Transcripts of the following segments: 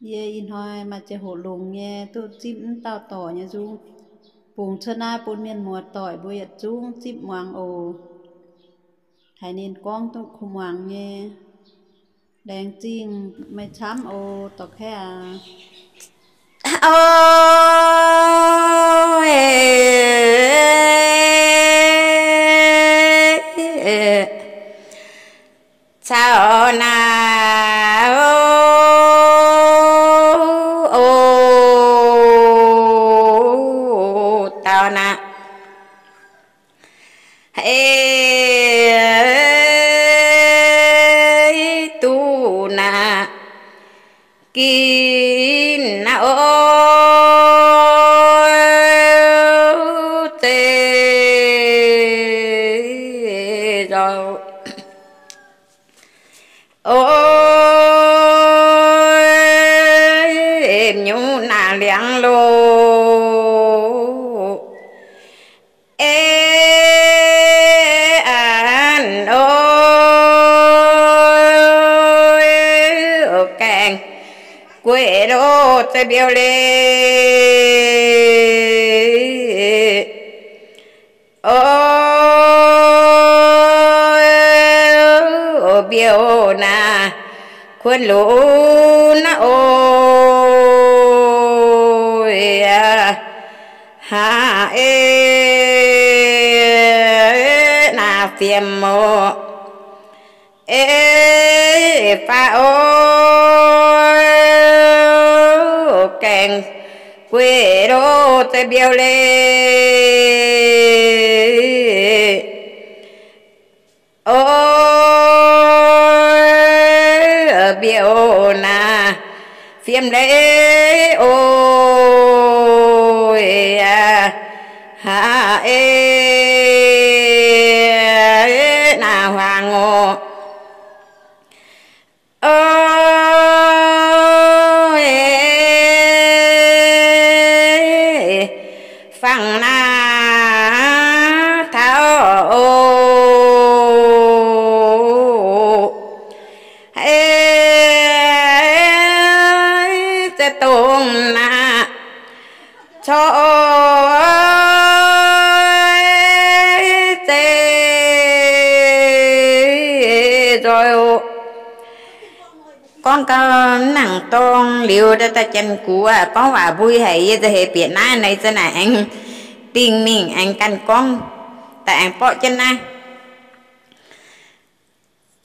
Yie ih hnoi maaih ziangh hoc longx nyei, duqv zipv m'dauh dorc nyei nzung, bungx cuotv naaiv bun mienh muoz doic mbuo yietc zungv zipv muangx oc. Haiz ninh gorngv duqv kuv muangx nyei. Laengz zingh meih camv oc, dorc kaeqv aac. O, caux naaic, o, dauh naaic, e, duqv naaic ginv naaic, o, zeiz nzoih, o, nyungc naaic liangx loh, e, an, o, gaengh gueiv loh, zeiz mbiouh leiz, o, mbiouh naaic kuonx lunx naaic, o, aa, haaix, e, naaic fiem oc. E, faaux, o, gaengh gueiv loh, zeiz mbiouh leiz, o, mbiouh naaic fiem leiz, o, aa, haaix, e, naaic huaang oc. O, fangx naaic taux, o, e, zeiz dongh naaic corc, o, zeiz nzoih oc. Gorngv gau nangc dorngh liuz, daaih janx-gux gorngv waac mbui haic, yie za'heix bieqc naaiv, naaiv za'naaic aengx dingh mingh aengx ganh gorngv, daaih aengx borqv jienv naaiv.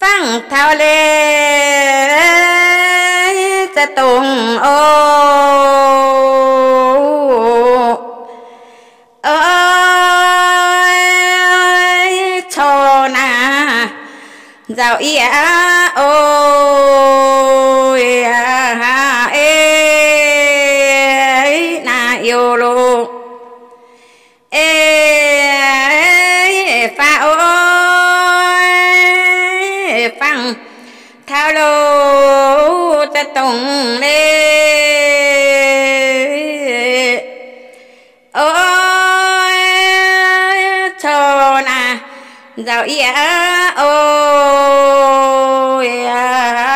Fangx taux leiz zeiz dongh, o, o, corc naaic nzauh yie aqv, o, e, naaic youh loh, e, faaux, o, fangx taux loh, zeiz dongh leiz, o, corc naaic nzauh yie aqv, o,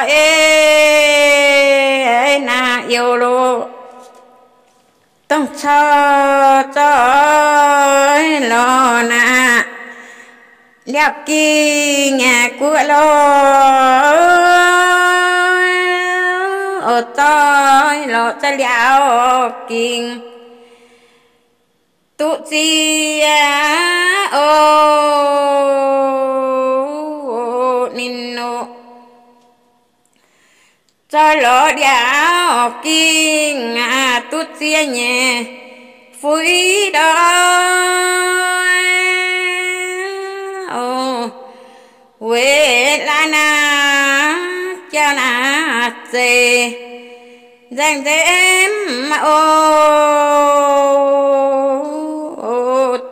e, naaic youh loh. Dongh corc zoih lorz naaic, liaauc ging guoqv loh, o, zoih lorz za'liaauc ging duqv ziex, o, ninh, o, zoih lorz liaauc ging duqv ziex nyei fuix ndorm, o, weic laaix naaic jauv naaic zeiz nzaeng nzemv, o,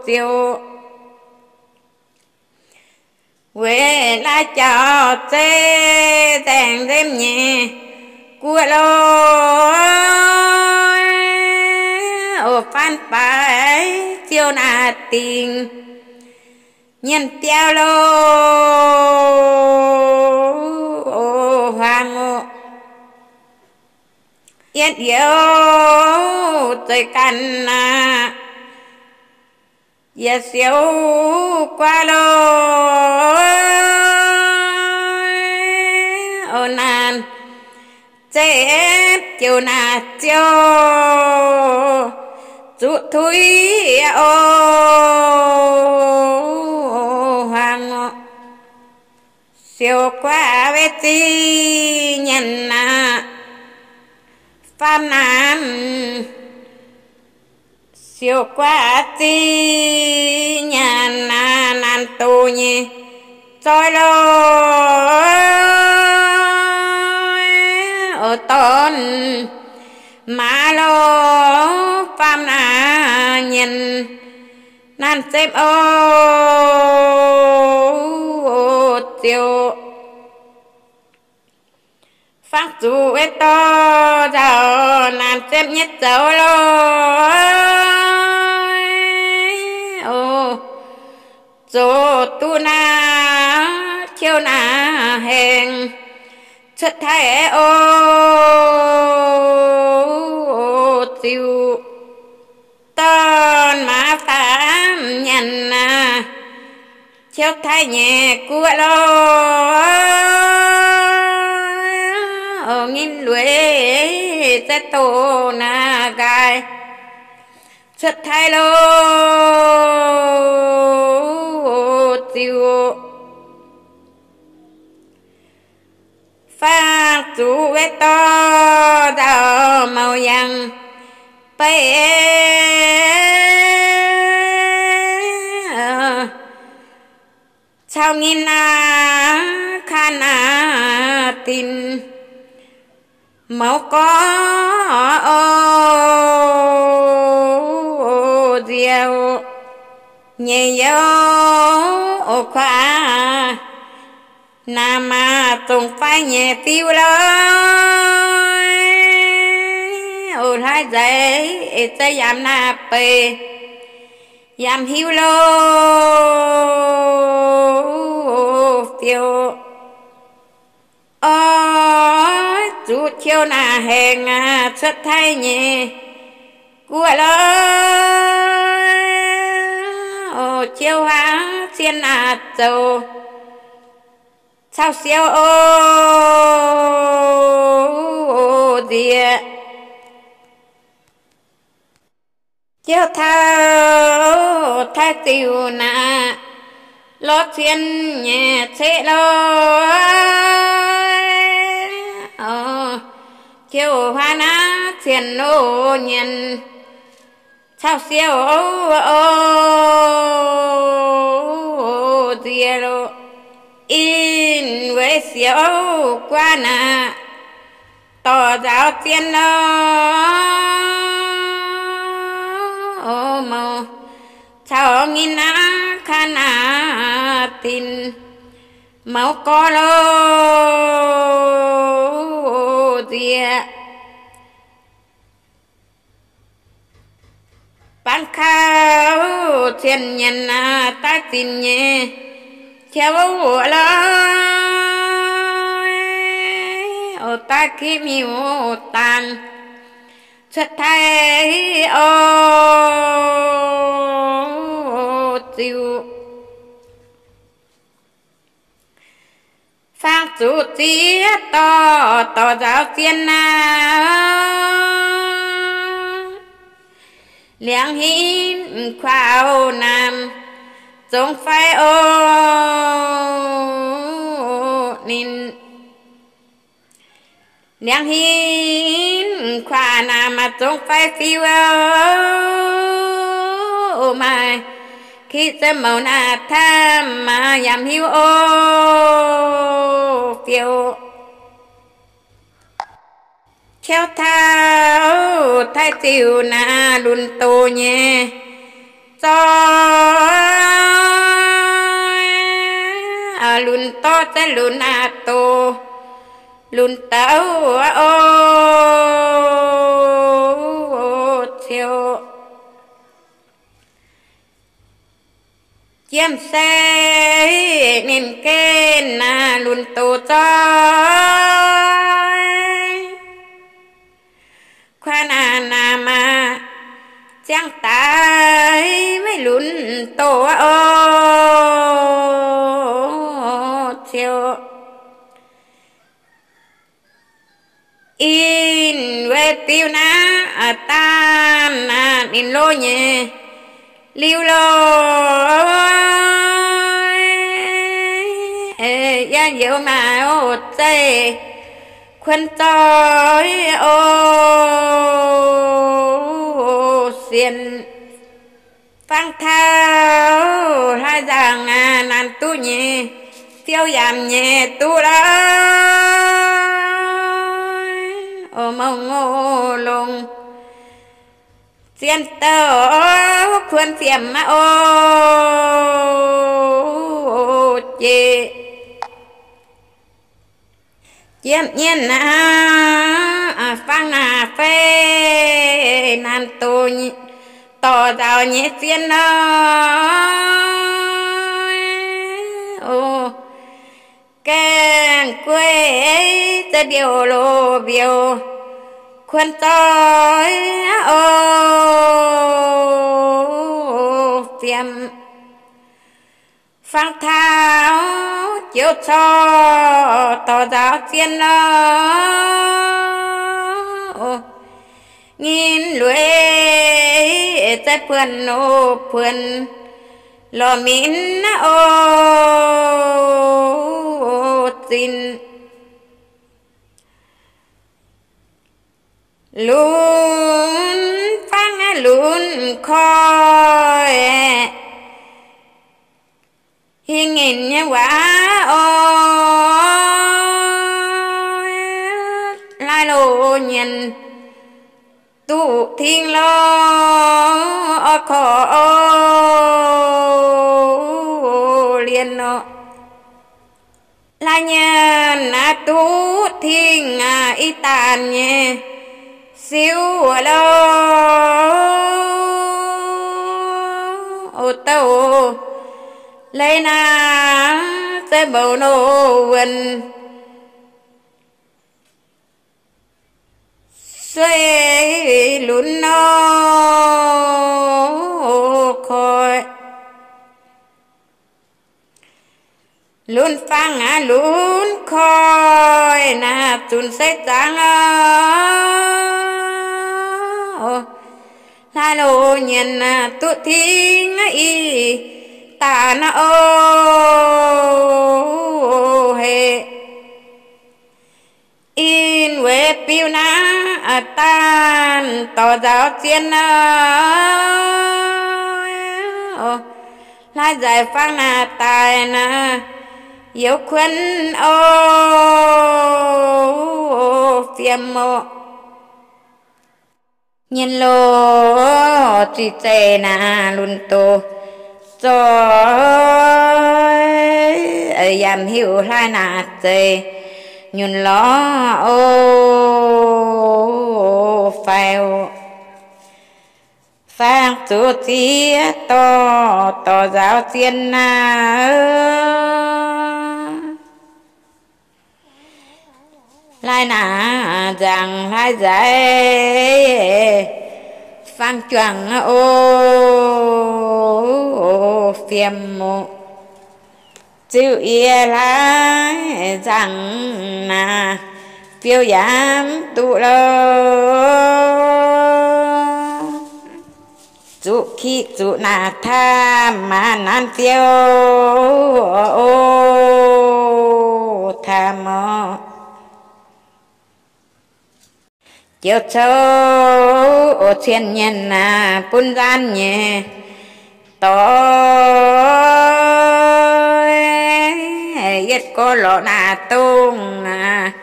ziouc weic laaix jauv zeiz nzaeng nzemv nyei guoqv loh, o, faanv baaix ziouc naaic dingc nyienx biauv loh, o, huaang oc. Yietv youz zeiz ganh naaic, yietc siou guaav loh. Naanc zepv joux naaic ziouc zuqc tuix oc. Hmuangx siou guaav weic zingh nyanc naaic, faam naanc siou guaav zingh nyanc naaic, naanc doz nyei zoih loh. Oix dorn maaz loh, faam naanc nyanc naanc zepv oc. Ziouc fangx zuqc weic dorh nzauc naanc zepv nyei zoux loh. Oc, zoux duqv naaic qiu naaic haengh cuotv taaih oc. Ziouc dorn maaz faam nyanc naaic qiu taaih nyei guoqv loh. Oc, nginh lueiz za'gengh doqc naaic nqaai cuotv taaih loh. Ziouc fangx zuqc weic dorh nzauc mouc yangh beiv caux nginh naaic kaav naaic dinc mouz gorx oc. Nziouv nyei youv oc kuaav, naaic maaz zongc fai nyei fiuv loh. Oc, hlaaix nzaic eix za'gengh yaac naaic beiv yaac hiuv loh. Fiou oix zuqc qiu naaic haengh cuotv taaih nyei guoqv loh. Oc, qiu huaav cien naaic zoux caux siou oc. Nziex jiouv taux taaih ziux naaic lorz cien nyei ceqv loh. Qiu huaav naaiv cien loh nyanc caux siou oc. Nziex loh inh weic siou guaav naaic dorh nzaaux zien loh. Mouc caux nginh naaic kaav naaic dinc mouz gorx loh. Nziex bangc kaux cien nyanc naaic daaih zinc nyei qiu loh. Oc, daaih kipv miuc-daanh cuotv taaih oc. Ziux fangx zuqc ziex dorh dorh nzaaux zien naaic, liangx hinv kuaav naamh zongx fai oc. Ninh liangx hinv kuaav naamh zongx fai fiuv oc. Maaih kipv za'gengh mouc naaic tamv yaac hiuv oc. Fiou qiouv taux taaih ziux naaic lunx doz nyei zorqv, lunx dorv za'gengh lunx naaic doz, lunx daaih oc. Ziouc jiem se ninh gen naaic lunx doz zorqv, Faan naaic naaic maah, ziangh daaih maiv lunx doz oc, ziouc ih weic biux naaiv daanh ninh loz nyei liuz loh, yaac youz maaih oc zeih kuonx zoih oc, sienx fangx taux hlaax nzaangc naanc duqv nyei, fiou yaac nyei duqv lorh oc, mouh ngorc longx zien douh kuonx fiem oc, jiex jiem nyienh aqv, fangx naaic fei naanc doz, dorc nzaaux nyei zien nor oc, gaengh gueiv za'biouv loz mbiouh kuonx zoih oc, fiem fangx taux joux corc dorc nzaaux zien nor, nyinh lueiz za'buonc oc, buonc lorh minv oc, zinh lunx fangx lunx koi, hingh nyinh nyei waac oc, laaix loz nyienx duqv tingx lorh oix korv oc, lienh oc. Laaix nyienx naaiv duqv tingx ih daanh nyei siou loh oc, douh leiz naaic zeiv mouc noc wuonx sueih lunx nor koi. Lunx fangx aqv, lunx koi naaic zunc seix zaangc oc, hlaaix loz nyienx duqv tingx ih daanh oc, heh. Ih weic biux naaiv daanh dorc nzaaux zien nor, hlaaix nzaih fangx naaic daaih naaic youz kuonx oc, fiem oc. Nyinh loh ziqc zeiz naaic lunx doz zoih, yaac hiuv hlaaix naaic zeiz nyunc lorz oc, fai oc. Fangx zuqc ziex dorh, dorh nzaaux zien naaic. Hlaaix naaic nzaangc hlaaix nzaih fangx juangc oc, fiem oc. Ziuh yie hlaaix nzaangc naaic fiou yaac mv duqv loh. Zuqc kiqv zuqc naaic taamh maah, naanc fiou oc, taamh oc. Joux cou oc, cien nyienh naaic bun nzaanv nyei dorh, yietv gorx lorqc naaic dongh naaic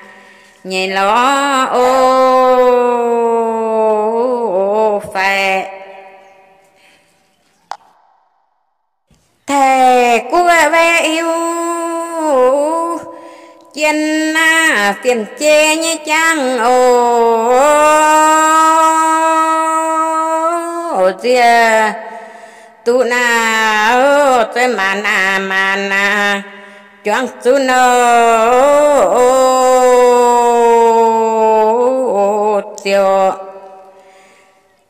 nyei lorz oc, fai taaih guv waiv iu jien naaic fiem jei nyei jangv oc, nziex duqv naaic zeiv maanc naaic maanc naaic juangc zunv oc, ziouc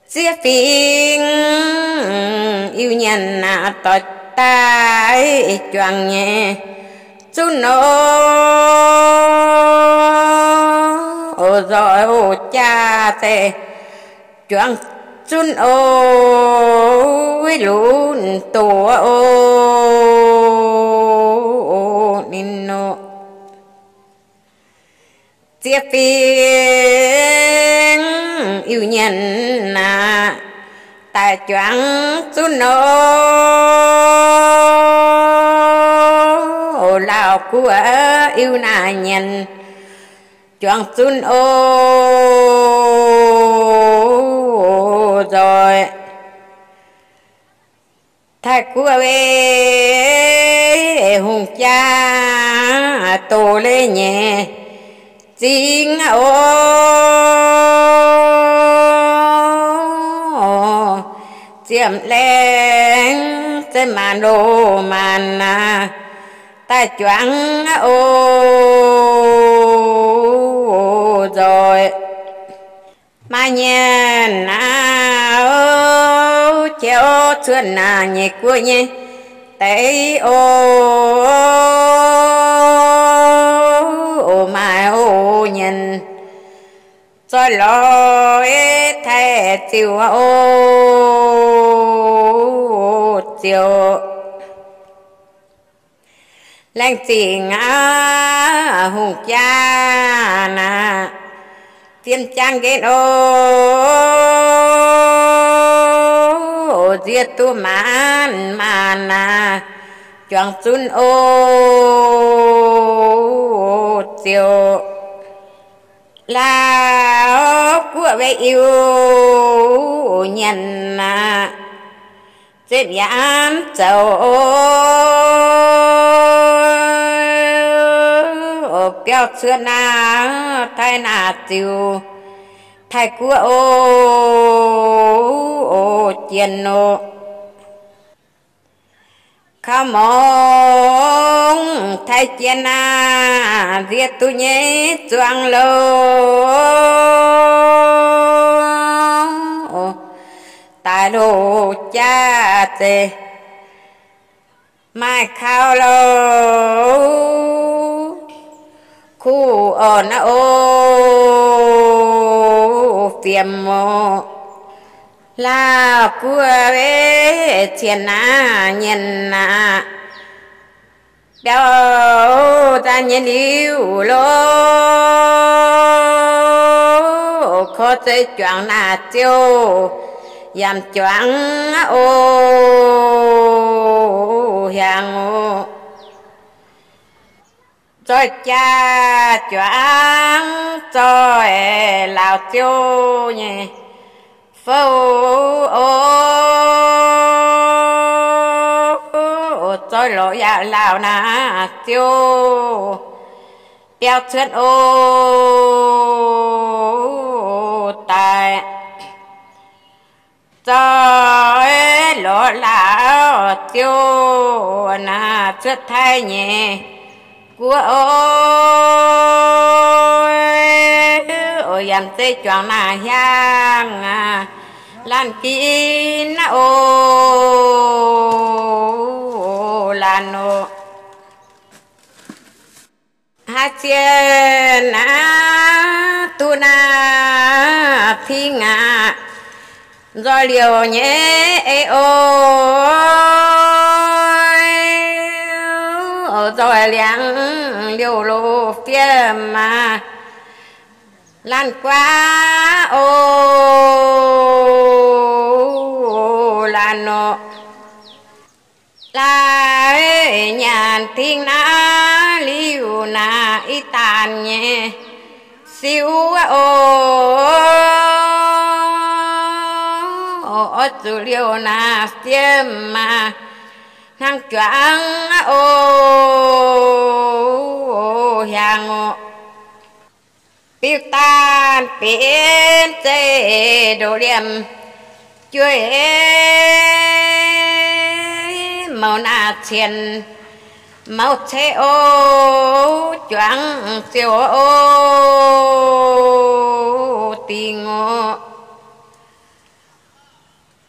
Ziex fingx Iu-Nyanc naaic doix daaih juangc nyei zunv o, nzoih o jaa se juangc zunv o, lunx doz o, ninh o. Ziex fingx Iu-Nyanc naaic daaih juangc zunv o, Laauv Guoqv Iu-Nyanc juangc zunv o, nzoih Taiv Guoqv Wei Hungh jaa doz leiz nyei zingx o, ziepc laengz se maanc loz maanc naaic daaih juangc o, nzoih Maaih nyanc naaic, jiex cuotv naaic nyei guoqv nyei deix o, maaih o nyanc zoih lorz taaih ziux o, ziux laengz zingh aqv, hungh jaa naaic, fiem jaa nqenv o, nziex duqv maanc maanc naaic, juangc zunv o, ziux Laauv Guoqv Wei Iu-Nyanc naaic, zemv yaanv zoux o, biauv cuotv naaic, taaih naaic ziux Taiv Guoqv o, jiex o. Kaux morngx taaih jiex naaic, nziex duqv nyei zuangx louh, daaih loz jaav zeiz maaih kaux louh, kuv orn naaiv o, fiem o. Laauv Guoqv Wei cien naaic nyanc naaic, biauv zaanv nyei liuz loh, korv zeiv juangc naaic ziouv yaac juangc o, hiaangx o. Zoih jaa juangc zoih laauv ziouv nyei fouv o, zoih lorz yaac laauv naaic ziouv biauv cuotv o, daaih zoih lorz laauv ziouv naaic cuotv taaih nyei guoqv o, yaac zeiv juangc naaic hiaangx laanh ginv naaiv o, laanh o. Haaix cien naaiv duqv naaiv fingx aqv, nzoih liouh nyei ei o, nzoih liangx liouh loz fiem aqv, laanh guaav o, laanh o. Laaix nyanc dingh naaiv liuz naaic, ih daanh nyei siou o, oix zuqc liouh naaic fiem aqv, hnangv juangc o, hiaangx o. Biuv daanh benx zeiv ndoqv liemh jueiv, mouc naaic cien mouc ceix o, juangc ziouc o, dingh o.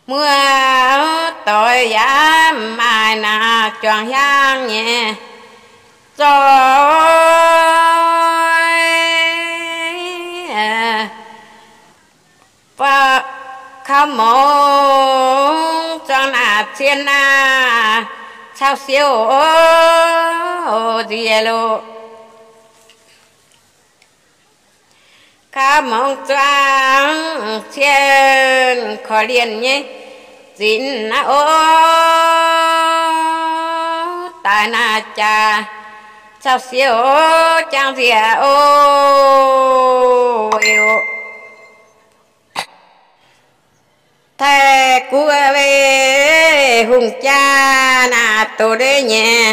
Muoz-doic yaac maaih naaiv juangc hiaang nyei zoih, kaux mungz zuangx naaic cien naaic caux siou nziex loh. Kaux mungz zuangx cien korv-lienh nyei zinx naaiv oc, daaih naaic jaax caux siou jangx nziex oc. Taiv guoqv weic hungh jaa naaic doz-leiz nyei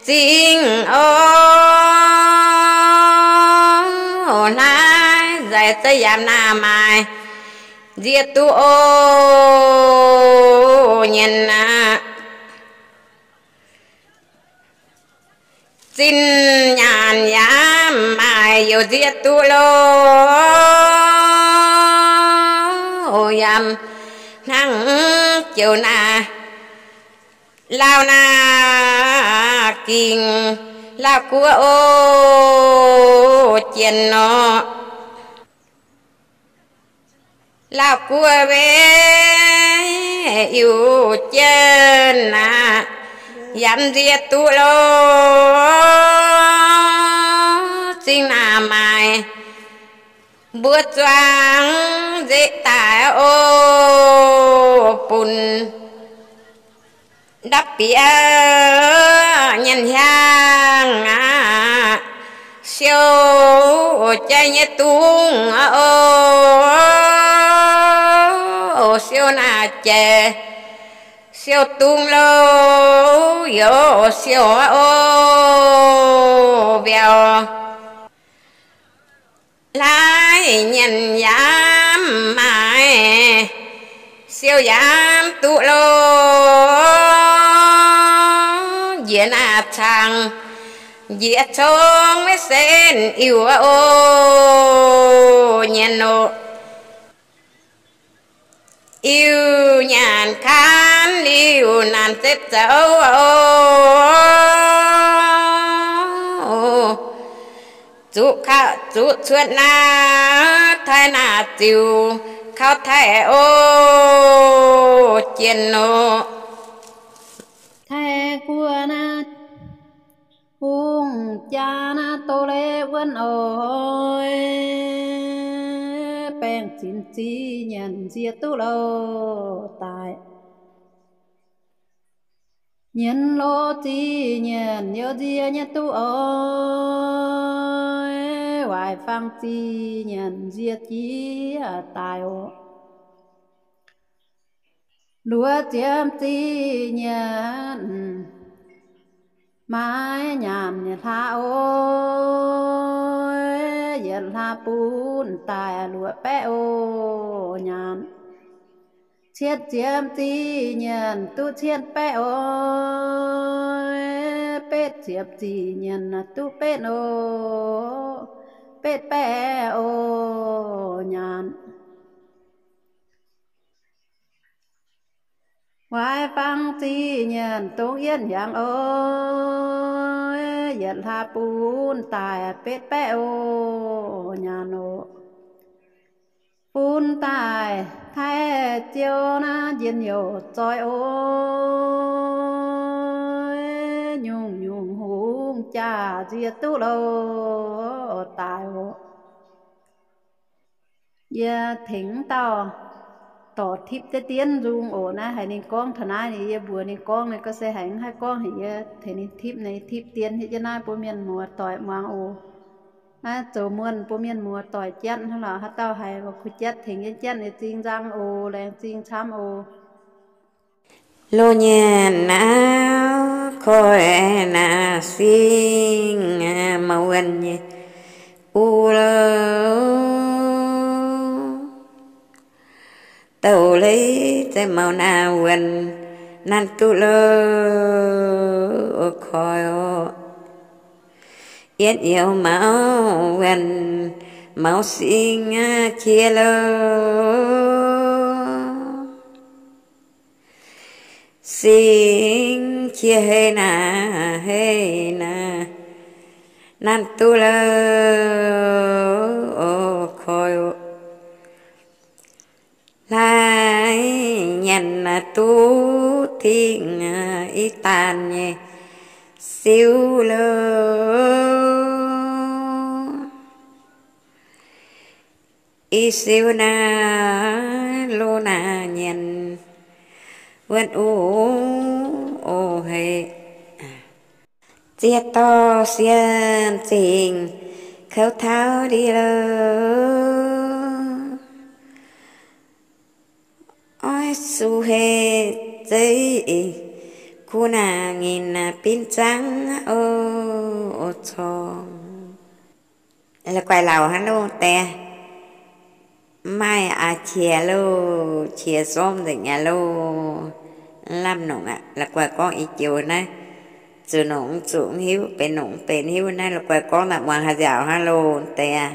zingh oc, hnangv nzaic za'yaamv naaic maaih nziex duqv oc nyienx aqv. Zinh nyaanh yaac maaih youc nziex duqv loh, yaac hnangv joux naaiv lauh naaic gingx lauh guoqv oc jienh nor. Lauh guoqv weic iu jienh aqv, yaac nziex duqv loh, zinh naaic maaih mbuo zuangx nzeqc daaih oc, bun ndapv bieqc nyienx hiaangx aqv, siou jai nyei dungz oc, siou naaic jai siou dungz loh, youz siou oc mbiauz. Laaic nyienx yaac maaih siou yaac duqv loh, njiec naaic cangx njiec cong maiv sen iu oc nyienx oc. Iu nyaanh kaanv liuz naanc setv zoux oc, zuqc kaux zuqc cuotv naaiv taaih naaic ziux kaux taaih oc jienh oc. Taaih guoqv naaiv hungh jaa naaiv doz-leiz wuonv oc, baengh zinx ziqc nyanc nziex duqv loh daaih. Nyienx loh ziqc nyanc youz nziex nyei duqv oc, waaic fangx ziqc nyanc nziex jiex daaih oc. Luoqc ziepc ziqc nyanc maaih nyaanh yietc hlaax oc, yietc hlaax bun daaih luoqc baeqv oc nyaanh. Cietv ziepc ziqc nyanc duqv cietv baeqv oc, betv ziepc ziqc nyanc duqv betv oc, betv baeqv oc nyaanh. Waaic fangx ziqc nyanc dongh yietv hiaangx oc, yietc hlaax bun daaih betv baeqv oc nyaanh oc. Bun daaih taaih ziou naaiv njien-youh zoih oc, nyungc-nyungc hungh jaa nziex duqv loh daaih oc. Yie tengx wuov dauh dorc tipv deix dien nzung oc. Naaiv haiz ninh gorngv taux naaiv, yie mbuox ninh gorngv, ninh gorngv se haiz mv haih gorngv, haiz yie tengx ninh tipv, ninh tipv dien hietv jienv naaiv bun mienh muoz-doic muangx oc. Naaiv zoux muonh bun mienh muoz-doic jatv hnangv lorqc. Haaix dauh haiz kuh jatv tengx yie jatv, ninh zing nzang oc, laengz zing camv oc. Loz-nyienx naaiv koiv naaiv singx mauv wuonh nyei uv loh. Douc leiz za'gengh mauv naaiv wuonh nanv duqv loh koiv oc. Yietv youz mauv wuonh mauv singx qiex loh. Singx qiex hei naaic, hei naaic, naaiv duqv lorqc, koi hlaax nyanc duqv dingh ih daanh nyei siou lorqc. Ih siou naaiv lo naaiv nyanc wuonv uv o hei. Ziex dorh sienh zingh kouv tauv ndie lorqc. Oix zuqc hei zeiv kuv naaic nyinh naaic bin zangv o, o corng. La'guaih lauc hnangv loh deix. Mv maaih aqv, qiex loh, qiex sormv nzengc aqv loh. Lamh nongc aqv, la'guaih gorngv ih joux naaiv. Zuqc nongc zuqc hiuv, benx nongc benx hiuv naaiv, la'guaih gorngv naaic muangx haaix nziaauc hnangv loh deix.